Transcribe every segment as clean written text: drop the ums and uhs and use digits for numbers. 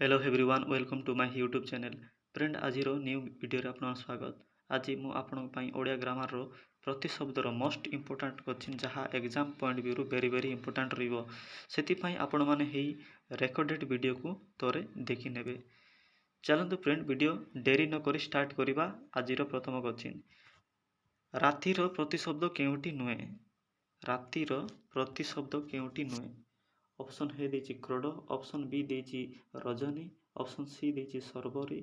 Hello everyone, welcome to my YouTube channel. Friend, ଆଜିର new ଭିଡ଼ିଓରେ ଆପଣଙ୍କ ସ୍ୱାଗତ। ଆଜି ମୁଁ ଆପଣଙ୍କ ପାଇଁ ଓଡ଼ିଆ ଗ୍ରାମାରର ପ୍ରତିଶବ୍ଦର ମୋଷ୍ଟ ଇମ୍ପୋର୍ଟାଣ୍ଟ କୋଶ୍ଚିନ୍, ଯାହା ଏକ୍ଜାମ୍ ପଏଣ୍ଟ ଭ୍ୟୁରୁ ଭେରି ଭେରି ଇମ୍ପୋର୍ଟାଣ୍ଟ ରହିବ। ସେଥିପାଇଁ ଆପଣମାନେ ଏହି ରେକର୍ଡ଼େଡ଼ ଭିଡ଼ିଓକୁ ଥରେ ଦେଖିନେବେ। ଚାଲନ୍ତୁ ଫ୍ରେଣ୍ଡ, ଭିଡ଼ିଓ ଡେରି ନକରି ଷ୍ଟାର୍ଟ କରିବା। ଆଜିର ପ୍ରଥମ କୋଶ୍ଚିନ୍: ରାତିର ପ୍ରତିଶବ୍ଦ କେଉଁଟି ନୁହେଁ? ରାତିର ପ୍ରତିଶବ୍ଦ କେଉଁଟି ନୁହେଁ? ଅପସନ୍ ଏ ଦେଇଛି କ୍ରୋଡ଼, ଅପସନ୍ ବି ଦେଇଛି ରଜନୀ, ଅପସନ୍ ସି ଦେଇଛି ଶର୍ବରୀ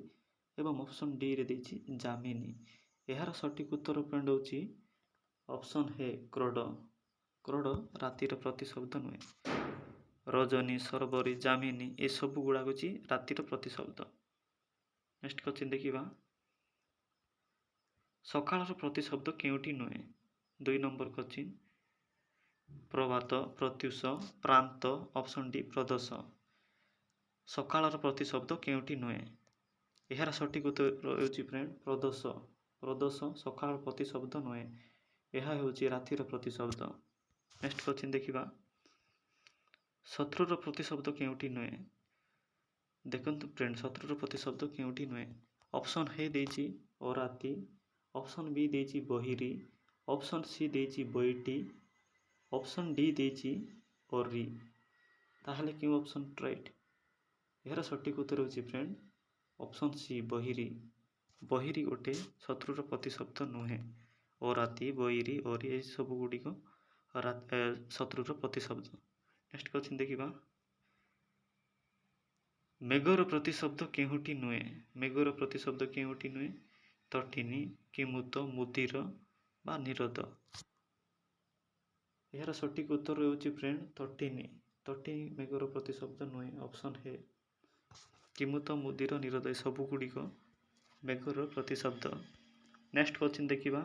ଏବଂ ଅପସନ୍ ଡିରେ ଦେଇଛି ଯାମିନୀ। ଏହାର ସଠିକ୍ ଉତ୍ତର ଫ୍ରେଣ୍ଡ ହେଉଛି ଅପସନ୍ ଏ, କ୍ରୋଡ଼। କ୍ରୋଡ଼ ରାତିର ପ୍ରତିଶବ୍ଦ ନୁହେଁ। ରଜନୀ, ଶର୍ବରୀ, ଯାମିନୀ ଏସବୁ ଗୁଡ଼ାକ ହେଉଛି ରାତିର ପ୍ରତିଶବ୍ଦ। ନେକ୍ସଟ କ୍ୱେଶ୍ଚିନ୍ ଦେଖିବା। ସକାଳର ପ୍ରତିଶବ୍ଦ କେଉଁଟି ନୁହେଁ? 2 ନମ୍ବର କ୍ୱେଶ୍ଚିନ୍: ପ୍ରଭାତ, ପ୍ରତ୍ୟୁଷ, ପ୍ରାନ୍ତ, ଅପସନ୍ ଡି ପ୍ରଦୋଷ। ସକାଳର ପ୍ରତିଶବ୍ଦ କେଉଁଟି ନୁହେଁ? ଏହାର ସଠିକ୍ ଉତ୍ତର ହେଉଛି ଫ୍ରେଣ୍ଡ, ପ୍ରଦୋଷ। ପ୍ରଦୋଷ ସକାଳର ପ୍ରତିଶବ୍ଦ ନୁହେଁ, ଏହା ହେଉଛି ରାତିର ପ୍ରତିଶବ୍ଦ। ନେକ୍ସଟ କ୍ୱେଶ୍ଚିନ୍ ଦେଖିବା। ଶତ୍ରୁର ପ୍ରତିଶବ୍ଦ କେଉଁଟି ନୁହେଁ? ଦେଖନ୍ତୁ ଫ୍ରେଣ୍ଡ, ଶତ୍ରୁର ପ୍ରତିଶବ୍ଦ କେଉଁଟି ନୁହେଁ? ଅପସନ୍ ଏ ଦେଇଛି ଅରାତି, ଅପସନ୍ ବି ଦେଇଛି ବହିରୀ, ଅପସନ୍ ସି ଦେଇଛି ବଇଟି, ଅପସନ୍ ଡି ଦେଇଛି ଅରି। ତାହେଲେ କେଉଁ ଅପସନ୍ ରାଇଟ୍? ଏହାର ସଠିକ୍ ଉତ୍ତର ହେଉଛି ଫ୍ରେଣ୍ଡ, ଅପସନ୍ ସି, ବହିରୀ। ବହିରୀ ଗୋଟେ ଶତ୍ରୁର ପ୍ରତିଶବ୍ଦ ନୁହେଁ। ଅରାତି, ବୈରୀ, ଅରି ଏସବୁ ଗୁଡ଼ିକ ଶତ୍ରୁର ପ୍ରତିଶବ୍ଦ। ନେକ୍ସଟ କ୍ୱେଶ୍ଚିନ୍ ଦେଖିବା। ମେଘର ପ୍ରତିଶବ୍ଦ କେଉଁଟି ନୁହେଁ? ମେଘର ପ୍ରତିଶବ୍ଦ କେଉଁଟି ନୁହେଁ? ତଟିନୀ, କିମୁତ, ମୁଦିର ବା ନିରଦ। ଏହାର ସଠିକ୍ ଉତ୍ତର ହେଉଛି ଫ୍ରେଣ୍ଡ, ତଟିନୀ। ତଟିନୀ ମେଘର ପ୍ରତିଶବ୍ଦ ନୁହେଁ। ଅପସନ୍ ଏ କିମୁତ, ମୁଦିର, ନିରଦ ଏସବୁ ଗୁଡ଼ିକ ମେଘର ପ୍ରତିଶବ୍ଦ। ନେକ୍ସଟ କ୍ୱେଶ୍ଚିନ୍ ଦେଖିବା।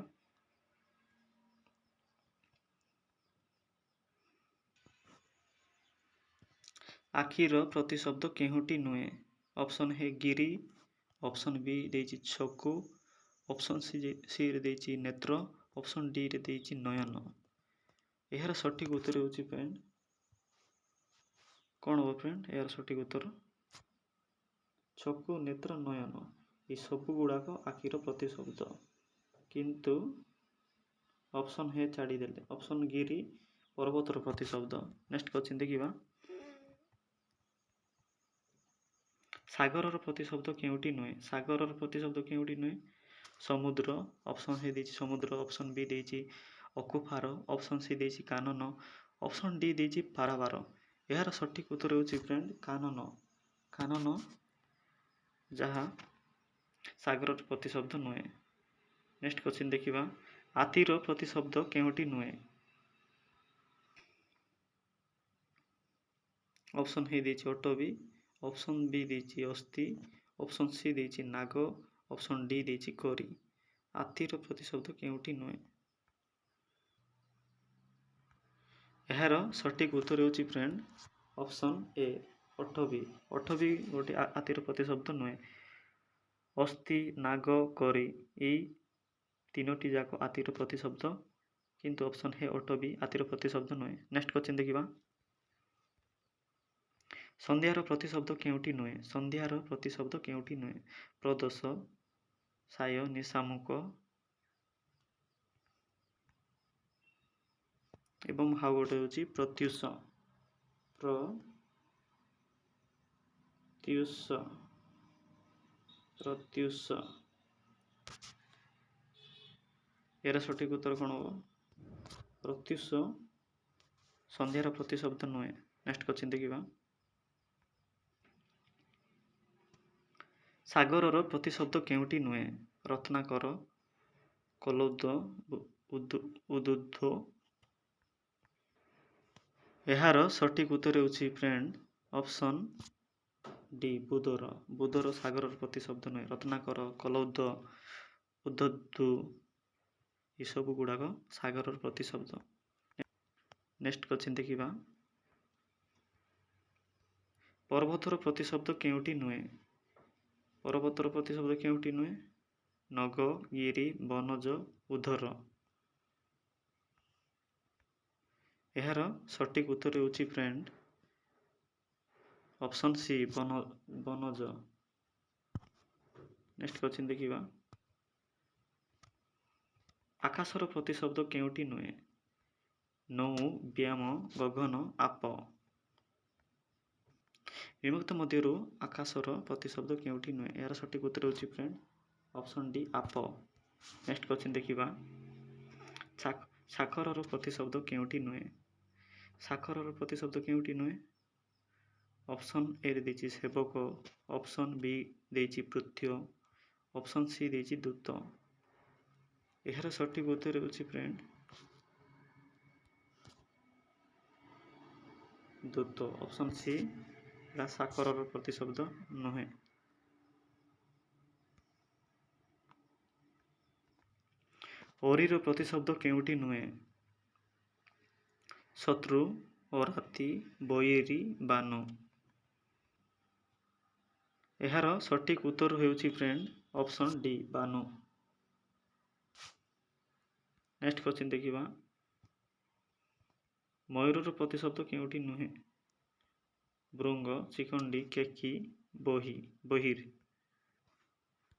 ଆଖିର ପ୍ରତିଶବ୍ଦ କେଉଁଟି ନୁହେଁ? ଅପସନ୍ ଏ ଗିରି, ଅପସନ୍ ବି ଦେଇଛି ଛକୁ, ଅପସନ୍ ସିରେ ଦେଇଛି ନେତ୍ର, ଅପସନ୍ ଡିରେ ଦେଇଛି ନୟନ। ଏହାର ସଠିକ୍ ଉତ୍ତର ହେଉଛି ଫ୍ରେଣ୍ଡ, କ'ଣ ହେବ ଫ୍ରେଣ୍ଡ ଏହାର ସଠିକ୍ ଉତ୍ତର? ଚକ୍ଷୁ, ନେତ୍ର, ନୟନ ଏସବୁ ଗୁଡ଼ାକ ଆଖିର ପ୍ରତିଶବ୍ଦ, କିନ୍ତୁ ଅପସନ୍ ଏ ଛାଡ଼ିଦେଲେ। ଅପସନ୍ ଗିରି ପର୍ବତର ପ୍ରତିଶବ୍ଦ। ନେକ୍ସଟ କ୍ୱେଶ୍ଚିନ୍ ଦେଖିବା। ସାଗରର ପ୍ରତିଶବ୍ଦ କେଉଁଟି ନୁହେଁ? ସାଗରର ପ୍ରତିଶବ୍ଦ କେଉଁଟି ନୁହେଁ? ସମୁଦ୍ର, ଅପସନ୍ ଏ ଦେଇଛି ସମୁଦ୍ର, ଅପସନ୍ ବି ଦେଇଛି ଅକୁଫାର, ଅପସନ୍ ସି ଦେଇଛି କାନନ, ଅପସନ୍ ଡି ଦେଇଛି ପାରାବାର। ଏହାର ସଠିକ୍ ଉତ୍ତର ହେଉଛି ଫ୍ରେଣ୍ଡ, କାନନ। କାନନ ଯାହା ସାଗରର ପ୍ରତିଶବ୍ଦ ନୁହେଁ। ନେକ୍ସଟ କ୍ୱେଶ୍ଚିନ୍ ଦେଖିବା। ହାତୀର ପ୍ରତିଶବ୍ଦ କେଉଁଟି ନୁହେଁ? ଅପସନ୍ ଏ ଦେଇଛି ଅଟବି, ଅପସନ୍ ବି ଦେଇଛି ଅସ୍ଥି, ଅପସନ୍ ସି ଦେଇଛି ନାଗ, ଅପସନ୍ ଡି ଦେଇଛି କରି। ହାତୀର ପ୍ରତିଶବ୍ଦ କେଉଁଟି ନୁହେଁ? ଏହାର ସଠିକ୍ ଉତ୍ତର ହେଉଛି ଫ୍ରେଣ୍ଡ, ଅପସନ୍ ଏ, ଅଟବି। ଅଟବି ଗୋଟେ ହାତୀର ପ୍ରତିଶବ୍ଦ ନୁହେଁ। ଅସ୍ଥି, ନାଗ, କରି ଏଇ ତିନୋଟି ଯାକ ହାତୀର ପ୍ରତିଶବ୍ଦ, କିନ୍ତୁ ଅପସନ୍ ଏ ଅଟବି ହାତୀର ପ୍ରତିଶବ୍ଦ ନୁହେଁ। ନେକ୍ସଟ କ୍ୱେଶ୍ଚିନ୍ ଦେଖିବା। ସନ୍ଧ୍ୟାର ପ୍ରତିଶବ୍ଦ କେଉଁଟି ନୁହେଁ? ସନ୍ଧ୍ୟାର ପ୍ରତିଶବ୍ଦ କେଉଁଟି ନୁହେଁ? ପ୍ରଦୋଷ, ସାୟ, ନିଶାମୁକ ଏବଂ ଆଉ ଗୋଟେ ହେଉଛି ପ୍ରତ୍ୟୁଷ। ପ୍ରତ୍ୟୁଷ, ପ୍ରତ୍ୟୁଷ। ଏହାର ସଠିକ୍ ଉତ୍ତର କ'ଣ ହେବ? ପ୍ରତ୍ୟୁଷ ସନ୍ଧ୍ୟାର ପ୍ରତିଶବ୍ଦ ନୁହେଁ। ନେକ୍ସଟ କ୍ୱେଶ୍ଚିନ୍ ଦେଖିବା। ସାଗରର ପ୍ରତିଶବ୍ଦ କେଉଁଟି ନୁହେଁ? ରତ୍ନାକର, କଲୋଦ, ଉଦ୍ବୁଦ୍ଧ। ଏହାର ସଠିକ୍ ଉତ୍ତର ହେଉଛି ଫ୍ରେଣ୍ଡ, ଅପସନ୍ ଡି, ବୁଦର। ବୁଦର ସାଗରର ପ୍ରତିଶବ୍ଦ ନୁହେଁ। ରତ୍ନାକର, କଲୌଦ, ଉଦ୍ଧୁତ ଏସବୁ ଗୁଡ଼ାକ ସାଗରର ପ୍ରତିଶବ୍ଦ। ନେକ୍ସଟ କ୍ୱେଶ୍ଚିନ୍ ଦେଖିବା। ପର୍ବତର ପ୍ରତିଶବ୍ଦ କେଉଁଟି ନୁହେଁ? ପର୍ବତର ପ୍ରତିଶବ୍ଦ କେଉଁଟି ନୁହେଁ? ନଗ, ଗିରି, ବନଜ, ଉଧର। ଏହାର ସଠିକ୍ ଉତ୍ତର ହେଉଛି ଫ୍ରେଣ୍ଡ, ଅପସନ୍ ସି, ବନଜ। ନେକ୍ସଟ କ୍ୱେଶ୍ଚିନ୍ ଦେଖିବା। ଆକାଶର ପ୍ରତିଶବ୍ଦ କେଉଁଟି ନୁହେଁ? ନୌ, ବ୍ୟାୟାମ, ଗଗନ, ଆପ। ନିମ୍ନୋକ୍ତ ମଧ୍ୟରୁ ଆକାଶର ପ୍ରତିଶବ୍ଦ କେଉଁଟି ନୁହେଁ? ଏହାର ସଠିକ୍ ଉତ୍ତର ହେଉଛି ଫ୍ରେଣ୍ଡ, ଅପସନ୍ ଡି, ଆପ। ନେକ୍ସଟ କ୍ୱେଶ୍ଚିନ୍ ଦେଖିବା। ସାଖରର ପ୍ରତିଶବ୍ଦ କେଉଁଟି ନୁହେଁ? ସାଖରର ପ୍ରତିଶବ୍ଦ କେଉଁଟି ନୁହେଁ? ଅପସନ୍ ଏରେ ଦେଇଛି ସେବକ, ଅପସନ୍ ବି ଦେଇଛି ପୃଥ୍ୟ, ଅପସନ୍ ସି ଦେଇଛି ଦୂତ। ଏହାର ସଠିକ୍ ଉତ୍ତର ହେଉଛି ଫ୍ରେଣ୍ଡ, ଦୂତ। ଅପସନ୍ ସି ଏଟା ସାକରର ପ୍ରତିଶବ୍ଦ ନୁହେଁ। ଅରିର ପ୍ରତିଶବ୍ଦ କେଉଁଟି ନୁହେଁ? ଶତ୍ରୁ, ଅରାତି, ବୈରୀ, ବାନୁ। ଏହାର ସଠିକ୍ ଉତ୍ତର ହେଉଛି friend, option D, Bano. Next question ଦେଖିବା। ମୟୂରର ପ୍ରତିଶବ୍ଦ କେଉଁଟି ନୁହେଁ? ଭୃଙ୍ଗ, ଶିଖଣ୍ଡୀ, କେକି, ବହି ବହିର।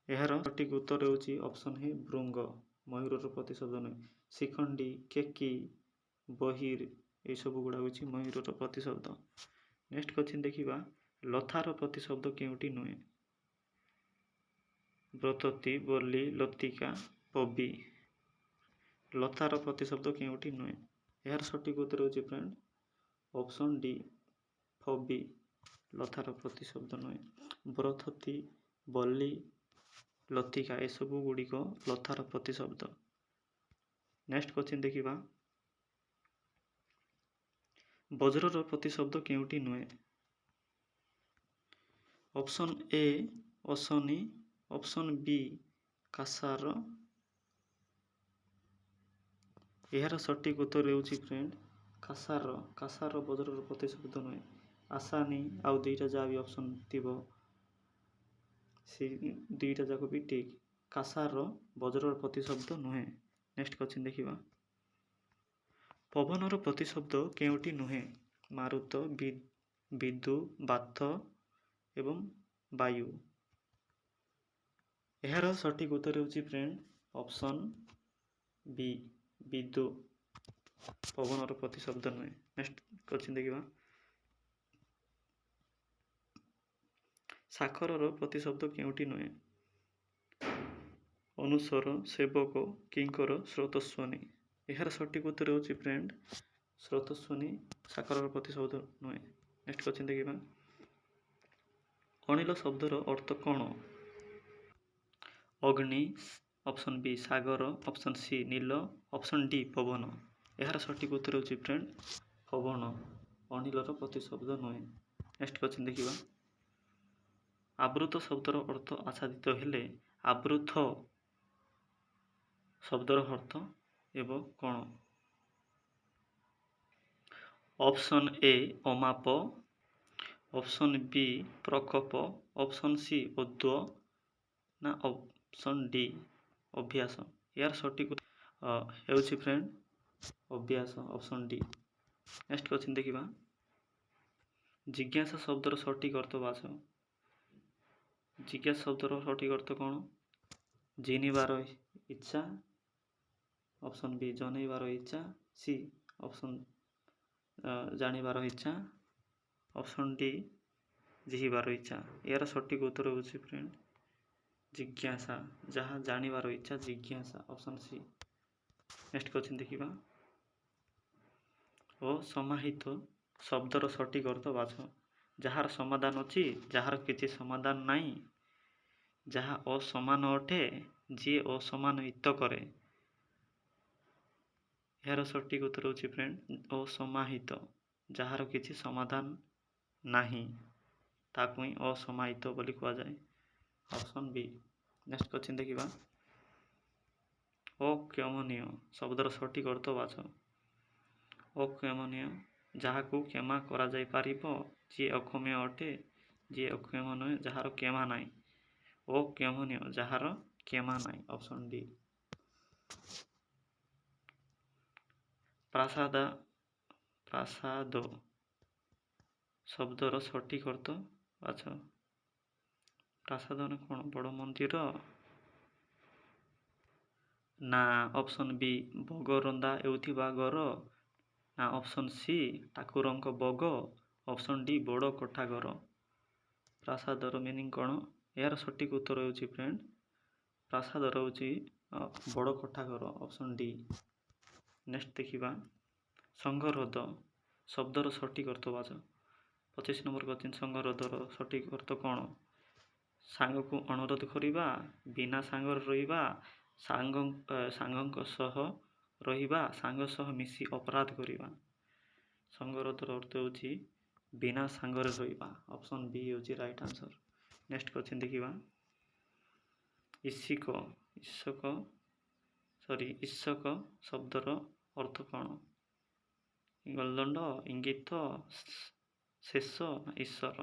ଏହାର ସଠିକ୍ ଉତ୍ତର ହେଉଛି ଅପସନ୍ ଏ, ଭୃଙ୍ଗ। ମୟୂରର ପ୍ରତିଶବ୍ଦ ନୁହେଁ। ଶିଖଣ୍ଡୀ, କେକି, ବହିର ଏସବୁ ଗୁଡ଼ା ହେଉଛି ମୟୂରର ପ୍ରତିଶବ୍ଦ। ନେକ୍ସଟ କ୍ୱେଶ୍ଚିନ୍ ଦେଖିବା। ଲଥାର ପ୍ରତିଶବ୍ଦ କେଉଁଟି ନୁହେଁ? ବ୍ରତତି, ବଲି, ଲତିକା, ପବି। ଲତାର ପ୍ରତିଶବ୍ଦ କେଉଁଟି ନୁହେଁ? ଏହାର ସଠିକ୍ ଉତ୍ତର ହେଉଛି ଫ୍ରେଣ୍ଡ, ଅପସନ୍ ଡି, ଫବି। ଲତାର ପ୍ରତିଶବ୍ଦ ନୁହେଁ। ବ୍ରତତି, ବଲି, ଲତିକା ଏସବୁ ଗୁଡ଼ିକ ଲତାର ପ୍ରତିଶବ୍ଦ। ନେକ୍ସଟ କ୍ୱେଶ୍ଚିନ୍ ଦେଖିବା। ବଜ୍ରର ପ୍ରତିଶବ୍ଦ କେଉଁଟି ନୁହେଁ? ଅପସନ୍ ଏ ଅଶନି, ଅପସନ୍ ବି କାସାର। ଏହାର ସଠିକ୍ ଉତ୍ତର ହେଉଛି ଫ୍ରେଣ୍ଡ, କାସାର। କାସାର ବଜ୍ରର ପ୍ରତିଶବ୍ଦ ନୁହେଁ। ଆସାନି ଆଉ ଦୁଇଟା ଯାହା ବି ଅପସନ୍ ଥିବ, ସେ ଦୁଇଟା ଯାକ ବି ଠିକ୍। କାସାର ବଜ୍ରର ପ୍ରତିଶବ୍ଦ ନୁହେଁ। ନେକ୍ସଟ କ୍ୱେଶ୍ଚିନ୍ ଦେଖିବା। ପବନର ପ୍ରତିଶବ୍ଦ କେଉଁଟି ନୁହେଁ? ମାରୁତ, ବିଦୁ, ବାତ ଏବଂ ବାୟୁ। ଏହାର ସଠିକ୍ ଉତ୍ତର ହେଉଛି ଫ୍ରେଣ୍ଡ, ଅପସନ୍ ବି, ବିଦୁ। ପବନର ପ୍ରତିଶବ୍ଦ ନୁହେଁ। ନେକ୍ସଟ କ୍ୱେଶ୍ଚିନ୍ ଦେଖିବା। ସାଖରର ପ୍ରତିଶବ୍ଦ କେଉଁଟି ନୁହେଁ? ଅନୁସର, ସେବକ, କିଙ୍କର, ସ୍ରୋତସ୍ୱନୀ। ଏହାର ସଠିକ୍ ଉତ୍ତର ହେଉଛି ଫ୍ରେଣ୍ଡ, ସ୍ରୋତସ୍ୱନୀ ସାଖରର ପ୍ରତିଶବ୍ଦ ନୁହେଁ। ନେକ୍ସଟ କ୍ୱେଶ୍ଚିନ୍ ଦେଖିବା। ଅଣିଲ ଶବ୍ଦର ଅର୍ଥ କ'ଣ? ଅଗ୍ନି, ଅପସନ୍ ବି ସାଗର, ଅପସନ୍ ସି ନୀଲ, ଅପସନ୍ ଡି ପବନ। ଏହାର ସଠିକ୍ ଉତ୍ତର ହେଉଛି ଫ୍ରେଣ୍ଡ, ପବନ ଅନିଲର ପ୍ରତିଶବ୍ଦ ନୁହେଁ। ନେକ୍ସଟ କ୍ୱେଶ୍ଚିନ୍ ଦେଖିବା। ଆବୃତ ଶବ୍ଦର ଅର୍ଥ ଆଚ୍ଛାଦିତ ହେଲେ ଆବୃତ ଶବ୍ଦର ଅର୍ଥ ହେବ କ'ଣ? ଅପସନ୍ ଏ ଅମାପ, ଅପସନ୍ ବି ପ୍ରକୋପ, ଅପସନ୍ ସି ଉଦ୍ୱ ନା ଅପସନ୍ ଡି ଅଭ୍ୟାସ। ଏହାର ସଠିକ୍ ହେଉଛି ଫ୍ରେଣ୍ଡ, ଅଭ୍ୟାସ, ଅପସନ୍ ଡି। ନେକ୍ସଟ କ୍ୱେଶ୍ଚିନ୍ ଦେଖିବା। ଜିଜ୍ଞାସା ଶବ୍ଦର ସଠିକ୍ ଅର୍ଥ ବାଛ। ଜିଜ୍ଞାସା ଶବ୍ଦର ସଠିକ୍ ଅର୍ଥ କ'ଣ? ଜିଣିବାର ଇଚ୍ଛା, ଅପସନ୍ ବି ଜଣେଇବାର ଇଚ୍ଛା, ସି ଅପସନ୍ ଜାଣିବାର ଇଚ୍ଛା, ଅପସନ୍ ଡି ଜିହିବାର ଇଚ୍ଛା। ଏହାର ସଠିକ୍ ଉତ୍ତର ହେଉଛି ଫ୍ରେଣ୍ଡ, ଜିଜ୍ଞାସା, ଯାହା ଜାଣିବାର ଇଚ୍ଛା, ଜିଜ୍ଞାସା, ଅପସନ୍ ସି। ନେକ୍ସଟ କ୍ୱେଶ୍ଚିନ୍ ଦେଖିବା। ଅସମାହିତ ଶବ୍ଦର ସଠିକ୍ ଅର୍ଥ ବାଛ। ଯାହାର ସମାଧାନ ଅଛି, ଯାହାର କିଛି ସମାଧାନ ନାହିଁ, ଯାହା ଅସମାନ ଅଟେ, ଯିଏ ଅସମାନ ହିତ କରେ। ଏହାର ସଠିକ୍ ଉତ୍ତର ହେଉଛି ଫ୍ରେଣ୍ଡ, ଅସମାହିତ, ଯାହାର କିଛି ସମାଧାନ ନାହିଁ ତାକୁ ହିଁ ଅସମାହିତ ବୋଲି କୁହାଯାଏ, ଅପସନ୍ ବି। ନେକ୍ସଟ କ୍ୱେଶ୍ଚିନ୍ ଦେଖିବା। ଅକ୍ଷମଣୀୟ ଶବ୍ଦର ସଠିକ୍ ଅର୍ଥ ବାଛ। ଅକ୍ଷମଣୀୟ, ଯାହାକୁ କ୍ଷମା କରାଯାଇପାରିବ, ଯିଏ ଅକ୍ଷମ୍ୟ ଅଟେ, ଯିଏ ଅକ୍ଷମ ନୁହେଁ, ଯାହାର କ୍ଷମା ନାହିଁ। ଅକ୍ଷମଣୀୟ, ଯାହାର କ୍ଷମା ନାହିଁ, ଅପସନ୍ ଡି। ପ୍ରାସାଦ ଶବ୍ଦର ସଠିକ୍ ଅର୍ଥ ବାଛ। ପ୍ରାସାଦ ମାନେ କ'ଣ? ବଡ଼ ମନ୍ଦିର ନା ଅପସନ୍ ବି ବଗ ରନ୍ଧା ହେଉଥିବା ଘର ନା ଅପସନ୍ ସି ଠାକୁରଙ୍କ ଭୋଗ, ଅପସନ୍ ଡି ବଡ଼ କୋଠାଘର। ପ୍ରାସାଦର ମିନିଂ କ'ଣ? ଏହାର ସଠିକ୍ ଉତ୍ତର ହେଉଛି ଫ୍ରେଣ୍ଡ, ପ୍ରାସାଦ ରହୁଛି ବଡ଼ କୋଠାଘର, ଅପସନ୍ ଡି। ନେକ୍ସଟ ଦେଖିବା, ସଂଘରୋଧ ଶବ୍ଦର ସଠିକ୍ ଅର୍ଥ ବାଛ। 25 ନମ୍ବର କ୍ୱେଶ୍ଚିନ୍, ସଂଘରୋଧର ସଠିକ୍ ଅର୍ଥ କ'ଣ? ସାଙ୍ଗକୁ ଅନୁରୋଧ କରିବା, ବିନା ସାଙ୍ଗରେ ରହିବା, ସାଙ୍ଗଙ୍କ ସହ ରହିବା, ସାଙ୍ଗ ସହ ମିଶି ଅପରାଧ କରିବା। ସଂଘରୋଧର ଅର୍ଥ ହେଉଛି ବିନା ସାଙ୍ଗରେ ରହିବା, ଅପସନ୍ ବି ହେଉଛି ରାଇଟ୍ ଆନ୍ସର୍। ନେକ୍ସଟ କ୍ୱେଶ୍ଚିନ୍ ଦେଖିବା, ଇଶିକ ଇଶକ ସରି ଇଶକ ଶବ୍ଦର ଅର୍ଥ କ'ଣ? ଇଙ୍ଗଲଦଣ୍ଡ, ଇଙ୍ଗିତ, ଶେଷ, ଈଶ୍ୱର।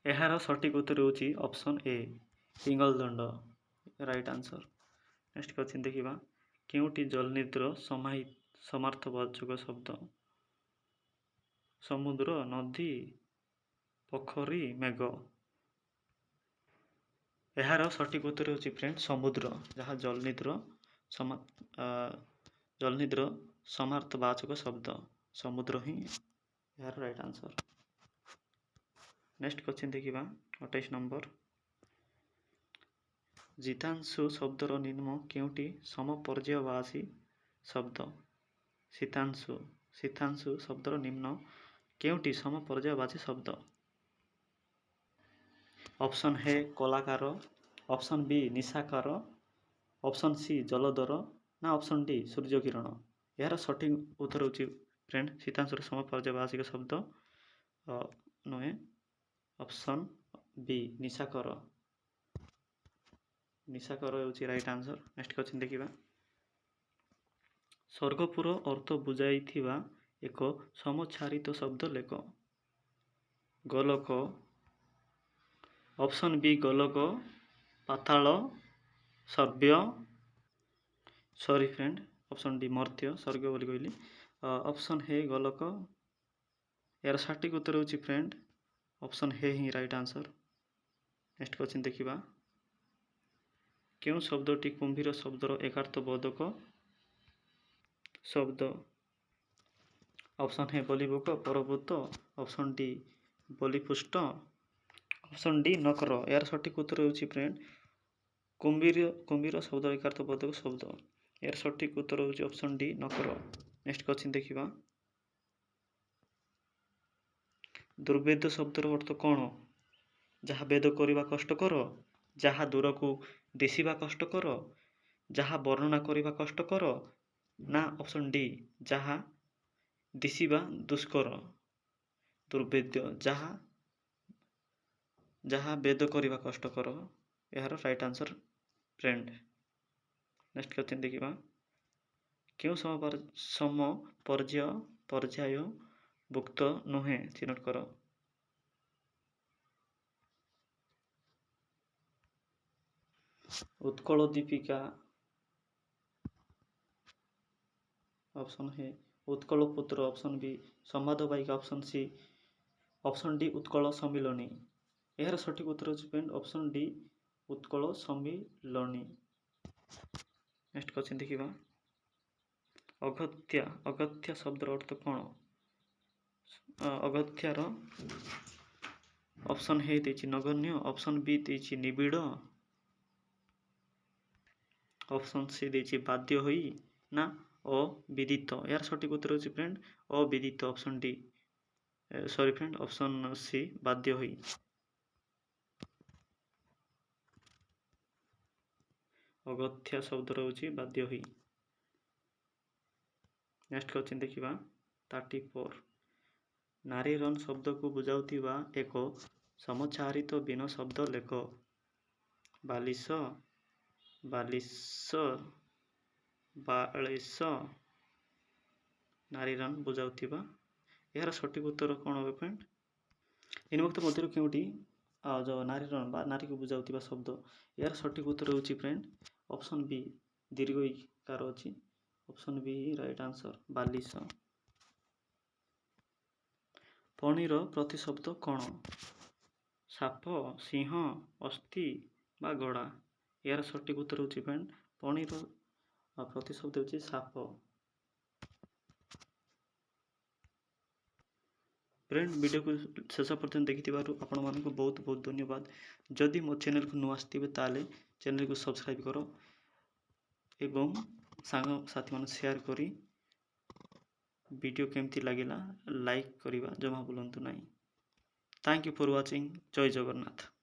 ଏହାର ସଠିକ୍ ଉତ୍ତର ହେଉଛି ଅପସନ୍ ଏ ଇଙ୍ଗଲଦଣ୍ଡ, ରାଇଟ୍ ଆନ୍ସର୍। ନେକ୍ସଟ କ୍ୱେଶ୍ଚିନ୍ ଦେଖିବା, କେଉଁଟି ଜଳନିଧିର ସମାର୍ଥବାଚକ ଶବ୍ଦ? ସମୁଦ୍ର, ନଦୀ, ପୋଖରୀ, ମେଘ। ଏହାର ସଠିକ୍ ଉତ୍ତର ହେଉଛି ଫ୍ରେଣ୍ଡ ସମୁଦ୍ର, ଯାହା ଜଳନିଧିର ସମାର୍ଥବାଚକ ଶବ୍ଦ, ସମୁଦ୍ର ହିଁ ଏହାର ରାଇଟ୍ ଆନ୍ସର୍। ନେକ୍ସଟ କ୍ୱେଶ୍ଚିନ୍ ଦେଖିବା, 28 ନମ୍ବର, ଜିତାଂଶୁ ଶବ୍ଦର ନିମ୍ନ କେଉଁଟି ସମପର୍ଯ୍ୟାୟବାଚୀ ଶବ୍ଦ? ଶୀତାଂଶୁ, ଶୀତାଂଶୁ ଶବ୍ଦର ନିମ୍ନ କେଉଁଟି ସମପର୍ଯ୍ୟାୟବାଚୀ ଶବ୍ଦ? ଅପସନ୍ ଏ କଳାକାର, ଅପସନ୍ ବି ନିଶାକାର, ଅପସନ୍ ସି ଜଳଧର ନା ଅପସନ୍ ଡି ସୂର୍ଯ୍ୟକିରଣ। ଏହାର ସଠିକ୍ ଉତ୍ତର ହେଉଛି ଫ୍ରେଣ୍ଡ ଶୀତାଂଶୁର ସମପର୍ଯ୍ୟାୟବାଚକ ଶବ୍ଦ ନୁହେଁ, ଅପସନ୍ ବି ନିଶାକର, ନିଶାକର ହେଉଛି ରାଇଟ୍ ଆନ୍ସର୍। ନେକ୍ସଟ କ୍ୱେଶ୍ଚିନ୍ ଦେଖିବା, ସ୍ୱର୍ଗପୁର ଅର୍ଥ ବୁଝାଇଥିବା ଏକ ସମୋଚ୍ଚାରିତ ଶବ୍ଦ ଲେଖ। ଗୋଲକ, ଅପସନ୍ ବି ଗୋଲକ, ପାତାଳ, ସର୍ବ୍ୟ, ସରି ଫ୍ରେଣ୍ଡ ଅପସନ୍ ଡି ମର୍ତ୍ତ୍ୟ, ସ୍ୱର୍ଗ ବୋଲି କହିଲି, ଅପସନ୍ ହେ ଗୋଲକ। ଏହାର ସଠିକ୍ ଉତ୍ତର ହେଉଛି ଫ୍ରେଣ୍ଡ ଅପସନ୍ ହେ ହିଁ ରାଇଟ୍ ଆନ୍ସର୍। ନେକ୍ସଟ କ୍ୱେଶ୍ଚିନ୍ ଦେଖିବା, କେଉଁ ଶବ୍ଦଟି କୁମ୍ଭୀର ଶବ୍ଦର ଏକାର୍ଥବୋଧକ ଶବ୍ଦ? ଅପସନ୍ ଏ ବଲିବୁକ, ପରଭୂତ, ଅପସନ୍ ଡି ବଲିପୁଷ୍ଟ, ଅପସନ୍ ଡି ନକର। ଏହାର ସଠିକ୍ ଉତ୍ତର ହେଉଛି ଫ୍ରେଣ୍ଡ କୁମ୍ଭୀର ଶବ୍ଦ ଏକାର୍ଥବୋଧକ ଶବ୍ଦ। ଏହାର ସଠିକ୍ ଉତ୍ତର ହେଉଛି ଅପସନ୍ ଡି ନକର। ନେକ୍ସଟ କ୍ୱେଶ୍ଚିନ୍ ଦେଖିବା, ଦୁର୍ଭେଦ୍ୟ ଶବ୍ଦର ଅର୍ଥ କ'ଣ? ଯାହା ଭେଦ କରିବା କଷ୍ଟକର, ଯାହା ଦୂରକୁ ଦିଶିବା କଷ୍ଟକର, ଯାହା ବର୍ଣ୍ଣନା କରିବା କଷ୍ଟକର ନା ଅପସନ୍ ଡି ଯାହା ଦିଶିବା ଦୁଷ୍କର। ଦୁର୍ଭେଦ୍ୟ ଯାହା ଭେଦ କରିବା କଷ୍ଟକର, ଏହାର right answer friend. Next question ଦେଖିବା, କେଉଁ ପର୍ଯ୍ୟାୟ ଭୁକ୍ତ ନୁହେଁ ଚିହ୍ନଟ କର। Utkal Dipika, option A Utkal Putra, option B ସମ୍ବାଦବାହିକା, option C option D Utkal Sammilani. ଏହାର ସଠିକ୍ ଉତ୍ତର ହେଉଛି ଫ୍ରେଣ୍ଡ ଅପସନ୍ ଡି ଉତ୍କଳ ସମ୍ମିଳନୀ। ନେକ୍ସଟ କ୍ୱେଶ୍ଚିନ୍ ଦେଖିବା, ଅଗତ୍ୟା, ଅଗତ୍ୟା ଶବ୍ଦର ଅର୍ଥ କ'ଣ? ଅଗତ୍ୟାର ଅପସନ୍ ଏ ଦେଇଛି ନଗଣ୍ୟ, ଅପସନ୍ ବି ଦେଇଛି ନିବିଡ଼, ଅପସନ୍ ସି ଦେଇଛି ବାଧ୍ୟ ହୋଇ ନା ଅବିଦିତ। ଏହାର ସଠିକ୍ ଉତ୍ତର ହେଉଛି friend ଅବିଦିତ, option D, sorry friend option C ବାଧ୍ୟ ହୋଇ। ଅଗତ୍ୟା ଶବ୍ଦ ରହୁଛି ବାଧ୍ୟ ହୋଇ। ନେକ୍ସଟ କ୍ୱେଶ୍ଚିନ୍ ଦେଖିବା, 34, ନାରୀରନ୍ ଶବ୍ଦକୁ ବୁଝାଉଥିବା ଏକ ସମୋଚ୍ଚାରିତ ଭିନ୍ନ ଶବ୍ଦ ଲେଖ। ବାଲିଶ, ବାଲିଶ, ବାଳେଶ, ନାରୀରନ୍ ବୁଝାଉଥିବା। ଏହାର ସଠିକ୍ ଉତ୍ତର କ'ଣ ହେବ ଫ୍ରେଣ୍ଡ? ନିମ୍ନୋକ୍ତ ମଧ୍ୟରୁ କେଉଁଟି ଯେଉଁ ନାରୀରନ୍ ବା ନାରୀକୁ ବୁଝାଉଥିବା ଶବ୍ଦ? ଏହାର ସଠିକ୍ ଉତ୍ତର ହେଉଛି ଫ୍ରେଣ୍ଡ ଅପସନ୍ ବି, ଦୀର୍ଘ ଇକାର ଅଛି, ଅପସନ୍ ବି ରାଇଟ୍ ଆନ୍ସର୍, ବାଲିଶ। ପଣିର ପ୍ରତିଶବ୍ଦ କ'ଣ? ସାପ, ସିଂହ, ଅସ୍ଥି ବା ଗଡ଼ା। ଏହାର ସଠିକ୍ ଉତ୍ତର ହେଉଛି ଫ୍ରେଣ୍ଡ, ପଣିର ପ୍ରତିଶବ୍ଦ ହେଉଛି ସାପ। ଫ୍ରେଣ୍ଡ, ଭିଡ଼ିଓକୁ ଶେଷ ପର୍ଯ୍ୟନ୍ତ ଦେଖିଥିବାରୁ ଆପଣମାନଙ୍କୁ ବହୁତ ବହୁତ ଧନ୍ୟବାଦ। ଯଦି ମୋ ଚ୍ୟାନେଲକୁ ନୂଆ ଆସିଥିବେ, ତାହେଲେ ଚ୍ୟାନେଲକୁ ସବସ୍କ୍ରାଇବ୍ କର ଏବଂ ସାଙ୍ଗସାଥିମାନଙ୍କୁ ସେୟାର କରି ଭିଡ଼ିଓ କେମିତି ଲାଗିଲା ଲାଇକ୍ କରିବା ଜମା ଭୁଲନ୍ତୁ ନାହିଁ। Thank you for watching. Jay Jagannath.